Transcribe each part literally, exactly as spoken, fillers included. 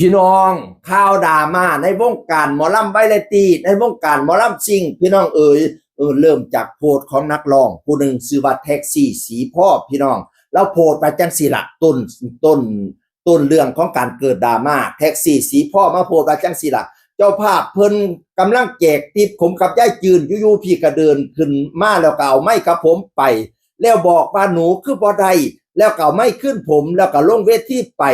พี่น้อง ข่าวดราม่าในวงการหมอลำวาไรตี้ ในวงการหมอลำซิ่ง พี่น้องเอ๋ย เออ เริ่มจากโพสต์ของนักร้องผู้หนึ่ง ชื่อว่าแท็กซี่สีพ่อ พี่น้อง แล้วโพสต์ไปจังสี่ละ ต้นต้นต้นเรื่องของการเกิดดราม่า แท็กซี่สีพ่อมาโพสต์ไปจังสี่ละ เจ้าภาพเพิ่นกำลังแจกทิปผมกับยายจืน อยู่ๆพี่ก็เดินขึ้นมา แล้วก็เอาไมค์กับผมไป แล้วบอกว่าหนูคือบ่ได้ แล้วก็เอาไมค์ขึ้นผม แล้วก็ลงเวทีไป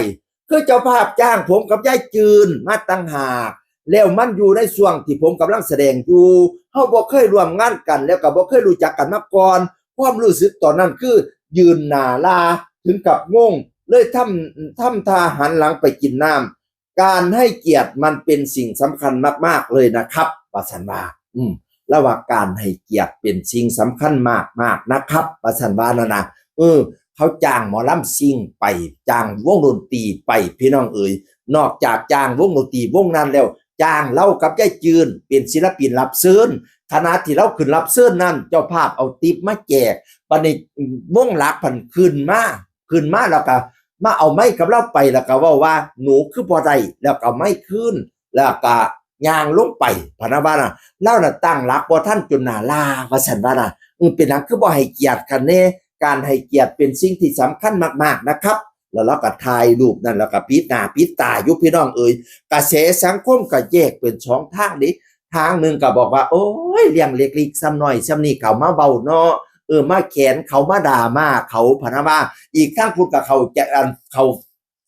คือเจ้าภาพจ้างผมกับยายจืนมาต่างหาก แล้วมันอยู่ในช่วงที่ผมกำลังแสดงอยู่ เฮาบ่เคยร่วมงานกัน แล้วก็บ่เคยรู้จักกันมาก่อน ความรู้สึกตอนนั้นคือยืนหน้าลา ถึงกับงง เลยทำทำท่าหันหลังไปกินน้ำ การให้เกียรติมันเป็นสิ่งสำคัญมากๆเลยนะครับ ว่าซั่นว่า อืม แล้วว่าการให้เกียรติเป็นสิ่งสำคัญมากๆนะครับ ว่าซั่นว่านั่นนะ เออ เขาจ้างหมอลำซิ่งไป จ้างวงดนตรีไป พี่น้องเอ๋ย นอกจากจ้างวงดนตรีวงนั้นแล้ว จ้างลาวกับยายจืนเป็นศิลปินรับเชิญ ขณะที่ลาวขึ้นรับเชิญนั้น เจ้าภาพเอาทิปมาแจก บัดนี้วงหลักพันขึ้นมา ขึ้นมาแล้วก็มาเอาไมค์กับลาวไป แล้วก็เว้าว่า หนูคือบ่ได้ แล้วก็เอาไมค์คืน แล้วก็ย่างลงไป พะนะว่านะ ลาวน่ะตั้งหลักบ่ทันจนหน้าลา ว่าซั่นว่านะ อืม เป็นหยังคือบ่ให้เกียรติกันแน่ การให้เกียรติเป็นสิ่งที่สำคัญมากๆนะครับ แล้วลาวก็ถ่ายรูปนั่น แล้วก็ปิดหน้าปิดตาอยู่ พี่น้องเอ๋ย กระแสสังคมก็แยกเป็นสองทางเด้ ทางหนึ่งก็บอกว่า โอ้ย เรื่องเล็กๆส่ำน้อยส่ำนี้ก็เอามาเว้าเนาะ เออ มาแขนเขา มาดราม่าเขา พะนะว่า อีกทางพุ้นก็เข้าใจ อัน เข้า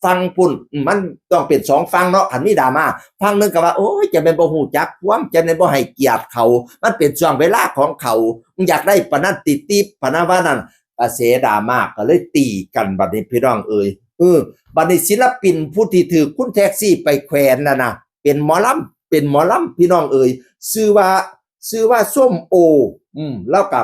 ฝั่งพุ้น อืม มันต้องเป็นสองฝั่งเนาะ คันมีดราม่า ฝั่งหนึ่งก็ว่า โอ้ย จะแม่นบ่ฮู้จักความ จะแม่นบ่ให้เกียรติเขา มันเป็นช่วงเวลาของเขา มึงอยากได้ปานนั้นติ ทิป พะนะว่านั่น กระแสดราม่าก็เลยตีกัน บัดนี้พี่น้องเอ๋ย เออ บัดนี้ศิลปินผู้ที่ถืกคุณแท็กซี่ไปแขวนน่ะนะ เป็นหมอลำ เป็นหมอลำ พี่น้องเอ๋ย ชื่อว่า ชื่อว่าส้มโอ อืม แล้วก็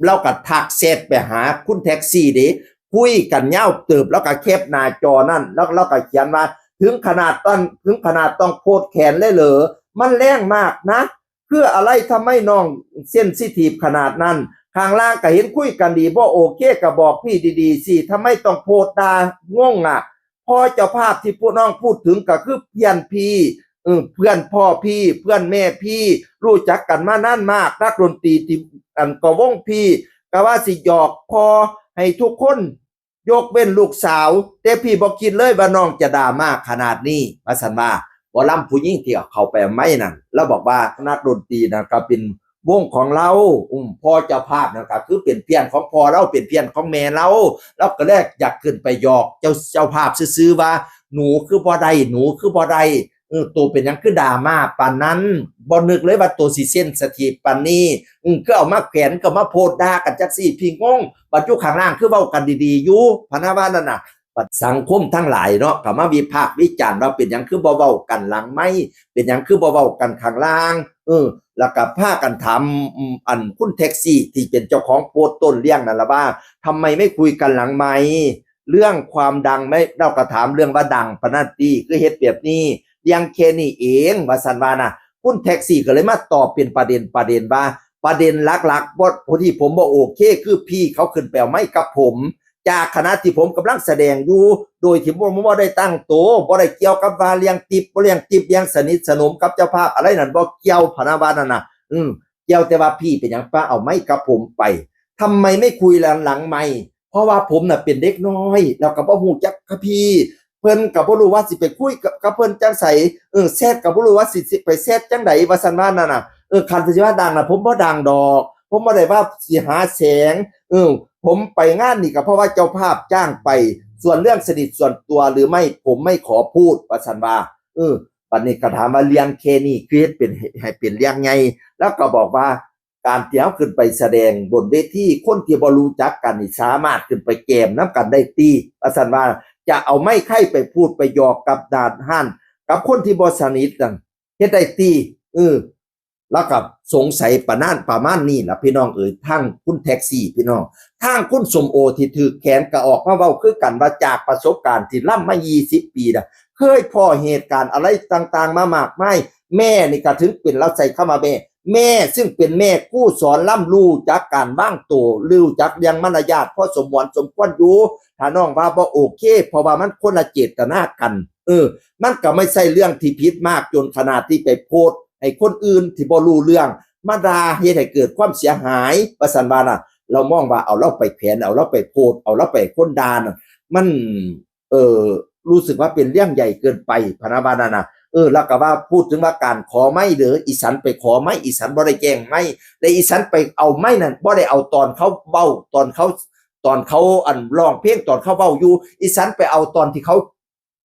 ลาวก็ทักแชทไปหาคุณแท็กซี่เด้ คุยกันยาวเติบ ลาวก็แคปหน้าจอนั่น แล้วลาวก็เขียนว่า ถึงขนาดต้อง ถึงขนาดต้องโพสต์แขนเลยเหรอ มันแรงมากนะ เพื่ออะไร ทำไมน้องเซนซิทีฟขนาดนั้น ข้างล่างก็เห็นคุยกันดี บ่โอเคก็บอกพี่ดีๆสิ ทำไมต้องโพสต์ด่า งงอะ พ่อเจ้าภาพที่พวกน้องพูดถึงก็คือเพื่อนพี่ เออ เพื่อนพ่อพี่ เพื่อนแม่พี่ รู้จักกันมานานมาก นักดนตรีที่ อัน ก็วงพี่ ก็ว่าสิหยอกพ่อให้ทุกคน ยกเว้นลูกสาว แต่พี่บ่คิดเลยว่าน้องจะดราม่าขนาดนี้ ว่าซั่นว่า หมอลำผู้หญิงที่เข้าไปเอาไมค์นั่น ลาวบอกว่านักดนตรีนั่นก็เป็นวงของลาว อืม พ่อเจ้าภาพนั่นก็คือเป็นเพื่อนของพ่อลาว เป็นเพื่อนของแม่ลาว ลาวก็เลยอยากขึ้นไปหยอกเจ้า เจ้าภาพซื่อๆว่า หนูคือบ่ได้ หนูคือบ่ได้ เออ โตเป็นหยังคือดราม่าปานนั้น บ่นึกเลยว่าโตสิเซนซิทีฟปานนี้ อืม คือเอามาแขวน ก็มาโพสต์ด่ากันจักซี่ พี่งง บัดอยู่ข้างล่างคือเว้ากันดีๆอยู่ พะนะว่านั่นน่ะ บัดสังคมทั้งหลายเนาะ ก็มาวิพากษ์วิจารณ์ว่าเป็นหยังคือบ่เว้ากันหลังไมค์ เป็นหยังคือบ่เว้ากันข้างล่าง เออ แล้วก็พากันถาม อืม อันคุณแท็กซี่ที่เป็นเจ้าของโพสต์ต้นเรื่องนั่นล่ะว่า ทำไมไม่คุยกันหลังไมค์ เรื่องความดังไหม ลาวก็ถามเรื่องว่าดังปานนั้นติ คือเฮ็ดแบบนี้ เรื่องแค่นี้เอง ว่าซั่นว่านะ คุณแท็กซี่ก็เลยมาตอบเป็นประเด็นประเด็นว่า ประเด็นหลักๆ บ่ ที่ผมบ่โอเค คือพี่เขาขึ้นไปเอาไมค์กับผม จากขณะที่ผมกำลังแสดงอยู่ โดยที่ผมบ่ได้ตั้งโต บ่ได้เกี่ยวกับว่าเรื่องทิป บ่เรื่องทิป เรื่องสนิทสนมกับเจ้าภาพอะไรนั่น บ่เกี่ยว พะนะว่านั่นน่ะ อืม เกี่ยวแต่ว่าพี่เป็นหยังปะเอาไมค์กับผมไป ทำไมไม่คุยหลัง หลังไมค์ เพราะว่าผมน่ะเป็นเด็กน้อย แล้วก็บ่ฮู้จักกับพี่ เพิ่นก็บ่รู้ว่าสิไปคุยกับ กับเพิ่นจั่งใส เออ แชทก็บ่รู้ว่าสิ สิไปแชทจั่งใด ว่าซั่นว่านั่นน่ะ เออ คันสิว่าดังน่ะ ผมบ่ดังดอก ผมบ่ได้ว่าสิหาแสง เออ ผมไปงานนี่ก็เพราะว่าเจ้าภาพจ้างไป ส่วนเรื่องสนิทส่วนตัวหรือไม่ ผมไม่ขอพูด ว่าซั่นว่า เออ บัดนี้ก็ถามว่าเรื่องแค่นี้คือเฮ็ดเป็น ให้เป็นเรื่องใหญ่ แล้วก็บอกว่า การที่เฮาขึ้นไปแสดงบนเวที คนที่บ่รู้จักกันนี่สามารถขึ้นไปแจมนำกันได้ติ ว่าซั่นว่า จะเอาไมค์ไคไปพูดไปหยอกกับด่านห้าน กับคนที่บ่สนิทนั่น เฮ็ดได้ติ เออ ลาวก็สงสัยประมาณ ประมาณนี้ล่ะพี่น้องเอ๋ย ทางคุณแท็กซี่พี่น้อง ทางคุณส้มโอที่ถืกแขนก็ออกมาเว้าคือกันว่าจากประสบการณ์ที่ลำมายี่สิบปีน่ะ เคยพ้อเหตุการณ์อะไรต่างๆมามากมาย แม่นี่ก็ถึงเป็น ลาวใช้คำว่าแม่ แม่ซึ่งเป็นแม่ครูสอนลำ รู้จักการวางโต รู้จักเรื่องมารยาทพอสมควรสมควรอยู่ ถ้าน้องว่าบ่โอเค เพราะว่ามันคนละเจตนากัน เออ มันก็ไม่ใช่เรื่องที่ผิดมากจนขนาดที่ไปโพสต์ให้คนอื่นที่บ่รู้เรื่องมาด่า เฮ็ดให้เกิดความเสียหาย ว่าซั่นว่าน่ะ เรามองว่าเอาเราไปแขวน เอาเราไปโพสต์ เอาเราไปให้คนด่าน่ะ มัน เออ รู้สึกว่าเป็นเรื่องใหญ่เกินไป พะนะว่านั่นน่ะ เออ แล้วก็ว่าพูดถึงว่าการขอไมค์เด้อ อีสันไปขอไมค์ อีสันบ่ได้แย่งไมค์ และอีสันไปเอาไมค์นั่นบ่ได้เอาตอนเขาเว้า ตอนเขา ตอนเขาอันร้องเพลง ตอนเขาเว้าอยู่ อีสันไปเอาตอนที่เขา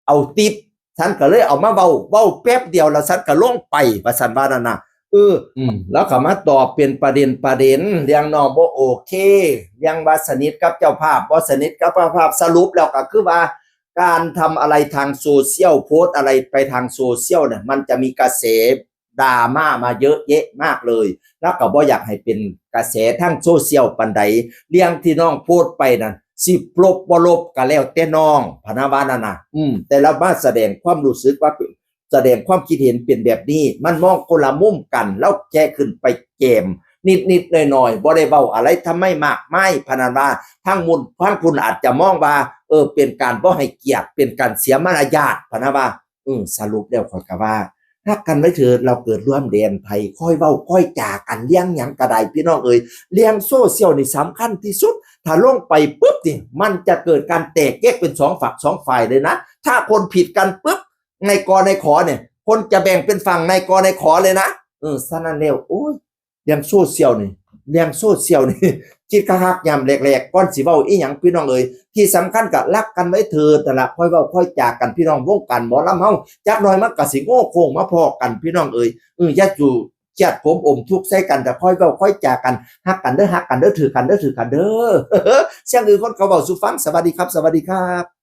เอาติป สันก็เลยเอามาเว้า เว้าแป๊บเดียวแล้วสันก็ลงไป ว่าซั่นว่านั่นน่ะ เออ อืม แล้วก็มาตอบเป็นประเด็นประเด็น เรื่องน้องบ่โอเค เรื่องว่าสนิทกับเจ้าภาพ บ่สนิทกับเจ้าภาพ สรุปแล้วก็คือว่า การทำอะไรทางโซเชียล โพสต์อะไรไปทางโซเชียลเนี่ย มันจะมีกระแสดราม่ามาเยอะแยะมากเลย แล้วก็บ่อยากให้เป็นกระแสทางโซเชียลปานใด เรื่องที่น้องโพสต์ไปนั่น สิลบบ่ลบก็แล้วแต่น้อง พะนะว่านั่นน่ะ อืม แต่เรามาแสดงความรู้สึกว่าเป็น แสดงความคิดเห็นเป็นแบบนี้ มันมองคนละมุมกัน แล้วแค่ขึ้นไปแจมนิดๆหน่อยๆ บ่ได้เว้าอะไรทำไมมากมาย พะนะว่า ทางมุน ทางคุณอาจจะมองว่า เออ เป็นการบ่ให้เกียรติ เป็นการเสียมารยาท พะนะว่า เออ สรุปแล้วข้อยก็ว่า ฮักกันไว้เถิด เราเกิดร่วมแดนไทย ค่อยเว้าค่อยจากัน เรื่องหยังก็ได้ พี่น้องเอ๋ย เรื่องโซเชียลนี่สำคัญที่สุด ถ้าลงไปปุ๊บนี่ มันจะเกิดการแตกแยกเป็นสองฝักสองฝ่ายเลยนะ ถ้าคนผิดกันปุ๊บ นายกนายขอเนี่ย คนจะแบ่งเป็นฝั่งนายกนายขอเลยนะ เออ ฉะนั้นแล้ว โอ้ย เรื่องโซเชียลนี่ เรื่องโซเชียลนี่ คิดคักๆ ยามแรกๆ ก่อนสิเว้าอีหยัง พี่น้องเอ๋ย ที่สำคัญก็ฮักกันไว้เถิดนั่นล่ะ ค่อยเว้าค่อยจากัน พี่น้อง วงการหมอลำเฮา จักหน่อยมันก็สิโง่โค้งมาพ้อกัน พี่น้องเอ๋ย เออ อย่าสู่เครียดขมอมทุกข์ใส่กัน แต่ค่อยเว้าค่อยจากัน ฮักกันเด้อ ฮักกันเด้อ ถือกันเด้อ ถือกันเด้อ เสียงอื่นคนเขาเว้าสู่ฟัง สวัสดีครับ สวัสดีครับ